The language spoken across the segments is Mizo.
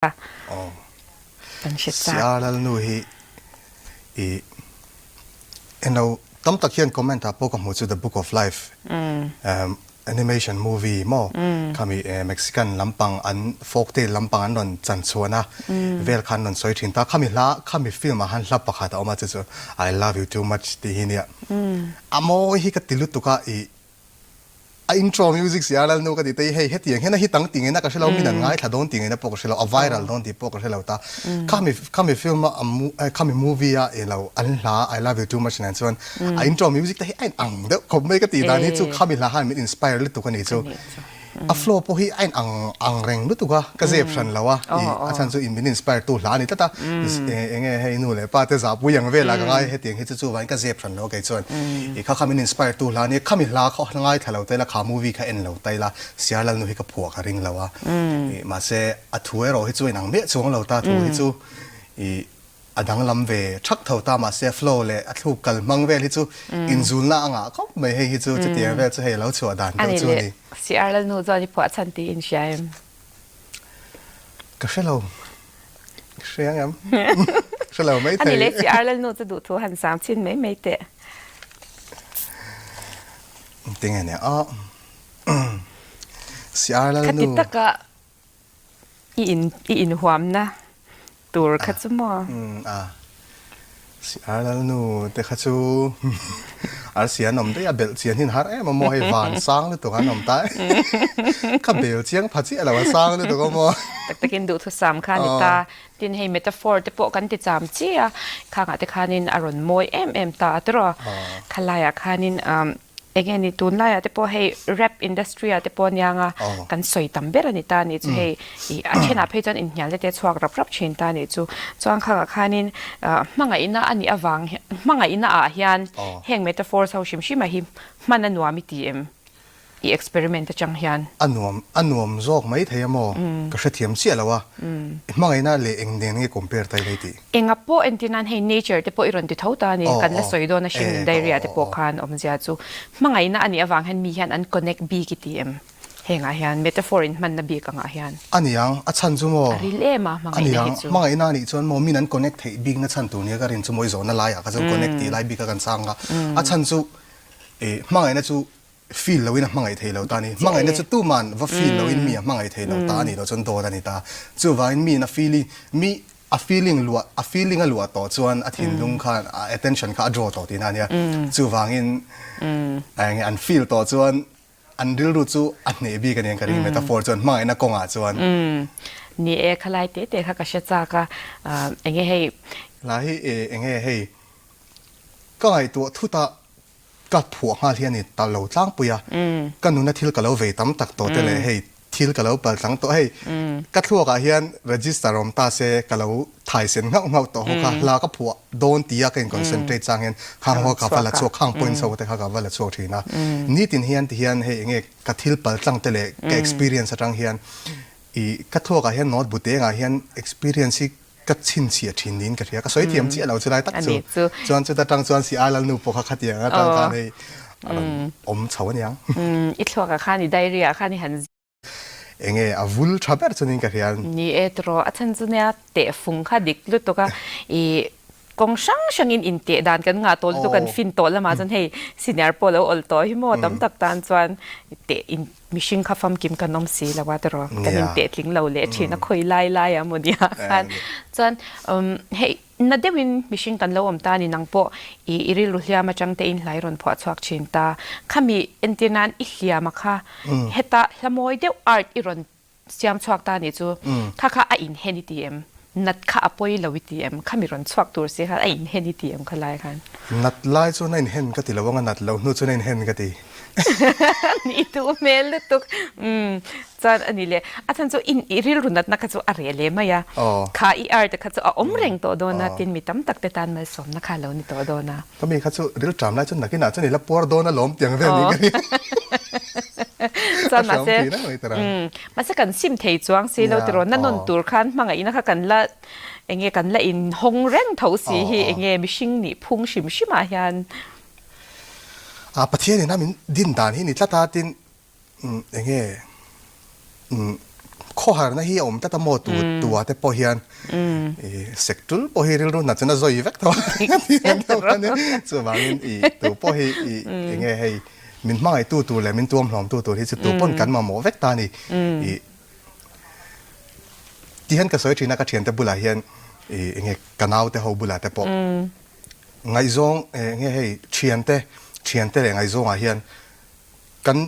Kan hre chak. Siar Lalnu hi i eno tam tak hian comment ah pawh ka hmuh chu The Book of Life animation movie maw khami Mexican lampang an folktale lampang an rawn chan chhuahna vel kha an rawn sawi thin ta. Khami hla khami film ah khan hla pakhat a awm a chu chu I love you too much tih hi nia. A mawi hi ka ti lutuk a i A intro music si a Lalnu ka ti te hi hei hetiang hian a hit ang tih ngaihna ka hre lo, min an ngaithla dawn tih ngaihna pawh ka hre lo, a viral dawn tih pawh ka hre lo ta. Khami khami film a a khami movie a ilo an hla I love you too much nen chuan a intro music te hi a in ang deuh khawp mai ka tih dan hi chu khami hla khan min inspire lutuk a ni chu. A flow pawh hi a in ang ang reng lutuk a, ka zep hran lo a, ih a chhan chu in min inspire tu hla a ni tlat a, eng nge hei nu leh pa te zahpui ang velah ka ngai hetiang hi chu chuvangin ka zep hran lo a kei chuan ih kha kha min inspire tu hla a nia, khami hla kha ngaithla lo ta ila kha movie kha en lo ta ila Siar Lalnu hi ka phuah ka ring lo a, ih mahse a thu erawh hi chu a inang miah chuang lo ta thu hi chu ih A danglam ve thak tho ta mahse a flow leh a thluk kal hmang vel hi chu inzulna a ngah khawp mai hei hi chu chutiang vel chu hei a lo chhuah dan deuh chu a ni. CR Lalnu chuan i phuah chhan tih in hria em? Ka hre lo. Ka hre ang em? Ka hre lo mai thei. Ani leh CR Lalnu chu duhthu han sam chhin mai mai teh. Tinge nia a CR Lalnu. Khati taka I in i inhuamna tur kha chu maw? Umm a. Si ar lalnu te kha chu arsi an awm daih a, belh chian hin har em a maw hei van sang lutuk an awm ta e. Ka bel chiang pha chiah lo a sang lutuk a maw. Tak takin duhthusam kha a ni ta. Tin hei metaphor te pawh kan ti cham chi a, khangah te khanin a rawn mawi em em ta a tiraw. Khalaiah khanin umm Eng nge ni tunlaiah te pawh hei rap industry ah te pawh aniang a kan sawi tam ber a ni ta a nih chu hei ih a thenah phei chuan inhnial te te chhuak rap rap thin ta a nih chu chuan khangah khanin hmangaihna a nih avang hmangaihna ah hian heng metaphors ho hrim hrim ah hi hman a nuam i ti em? I experiment atang hian. A nuam a nuam zawk mai thei a maw? Ka hrethiam chiah lo a. Hmangaihna leh eng nen nge compare ta ila i tih? Enga pawh entir nan hei nature te pawh i rawn ti tho ta a ni. Kan la sawi dawn a hring diary ah te pawh khan awmzia chu hmangaihna a nih avang hian mi hian an connect bik i ti em? Hengah hian metaphor in hmanna bik angah hian. A niang, a chhan chu maw? A ril em a hmangaihna hi chu. A niang, hmangaihna a nih chuan maw min an connect theih bikna chhan tur nia ka rin chu maw i zawhna laiah kha chuan connect tih lai bik a kan chang a. A chhan chu hmangaihna chu feel loin a hmangaih thei lo ta a ni. Hmangaihna chu tuman va feel loin mi a hmangaih thei lo ta a nih loh chuan dawt a ni ta. Chuvangin miin a feeling, mi a feeling luah, a feeling a luah tawh chuan a thinlung khan a attention kha a draw tawh tihna a nia. Chuvangin eng an feel tawh chuan an rilru chu a hneh bik a ni ang ka ring metaphor chuan hmangaihna kawngah chuan. Ni e, khalai te te kha ka hre chak a, enge hei. Hla hi enge hei ka ngaihtuah thut a Ka phuah nghal hi a ni ta lo tlangpui a, ka nuna thil ka lo vei tam tak tawh te leh hei thil ka lo pal tlang tawh hei ka thluakah hian register awm ta se ka lo thai sen nghauh nghauh tawh ho kha hla ka phuah dawn tia ka in concentrate chang hian khang ho ka va la chhuak khang points ho te kha ka va la chhuak thin a. Nitin hian ti hian hei enge ka thil pal tlang te leh ka experience atang hian ih ka thluakah hian note bu te engah hian experience hi Ka chhinchhiah thin niin ka hria. Ka sawi thiam chiah lo chu lai tak chu. Chuan chuta tang chuan si ai Lalnu pawh kha khatiang atang khan hei a rawn awm chho aniang. I thluakah khan i diary ah khan i han. Enge a vul tha ber chuanin ka hria. Ni e tiraw, a chhan chu nia tehfung kha dik lutuk a, i kawng hrang hrangin inteh dan kan ngah tawh lutuk kan fin tawh lamah chuan hei senior pawh lo awlh tawh hi maw tam tak tan chuan teh in Mihring kha famkim kan awm si lo a tiraw, kan intehtling lo leh thin a khawi lai lai a maw nia khan. Chuan hei na deuhin mihring kan lo awm ta a ni nang pawh i i rilru hliam atang te in hlai rawn phuah chhuak thin ta. Khami entir nan i hliam a kha heta hla mawi deuh art i rawn siam chhuak ta a nih chu kha kha a inhen i ti em? Nat kha a pawi lo i ti em? Khami rawn chhuak tur si khan a inhen i ti em kha lai khan? Nat lai chuan a inhen ka ti lo ang a, nat lo hnu chuan a inhen ka ti. Ni duh hmel lutuk. Umm chuan a ni le. A chhan chu in i rilru natna kha chu a reh leh mai a. Kha i art kha chu a awm reng tawh dawn a, tin mi tam tak te tan malsawmna kha a lo ni tawh dawn a. Ka mi kha chu rilṭam lai chuan nakinah chuan i la puar dawn alawm tiang vel niin ka ring. Chuan mahse, umm Mahse kan sim thei chuang si lo tiraw, na nawn tur khan hmangaihna kha kan la enge kan la in hawng reng tho si hi enge mihring nih phung hrim hrim ah hian. A Pathian in a min din dan hi ni tlat a tin enge umm. Khawharna hi a awm tlat a maw tu tua te pawh hian i sek tul pawh hi rilru hna chuan a zawi vek tho a chuvangin i tu pawh hi i enge hei min hmangaihtu tur leh min tuamhlawmtu tur hi chu tu pawn kan mamawh vek ta a ni. I ti hian ka sawi thin a ka thiante bulah hian i enge ka naute ho bulah te pawh ngaihzawng enge hei thiante thiante leh ngaihzawngah hian kan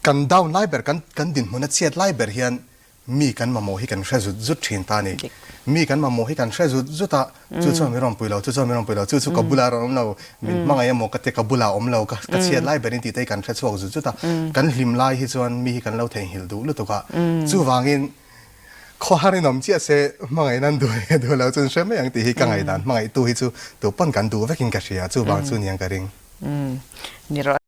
Kan down lai ber, kan kan dinhmun a chhiat lai ber hian mi kan mamawh hi kan hre zut zut thin ta a ni. Mi kan mamawh hi kan hre zut zut a, chu chuan min rawn pui lo, chu chuan min rawn pui lo, chu chu ka bulah a rawn awm lo, min hmangaih emaw ka ti ka bulah a awm lo, ka ka chhiat lai berin tih te hi kan hre chhuak zut zut a. Kan hlim lai hi chuan mi hi kan lo theihnghilh duh lutuk a. Chuvangin khawhar in awm chiah se hmangaih nan duh leh duh lo chu an hre mai ang tih hi ka ngaihdan hmangaihtu hi chu tupawn kan duh vekin ka hria, chuvang chu niang ka ring. Ni rawh.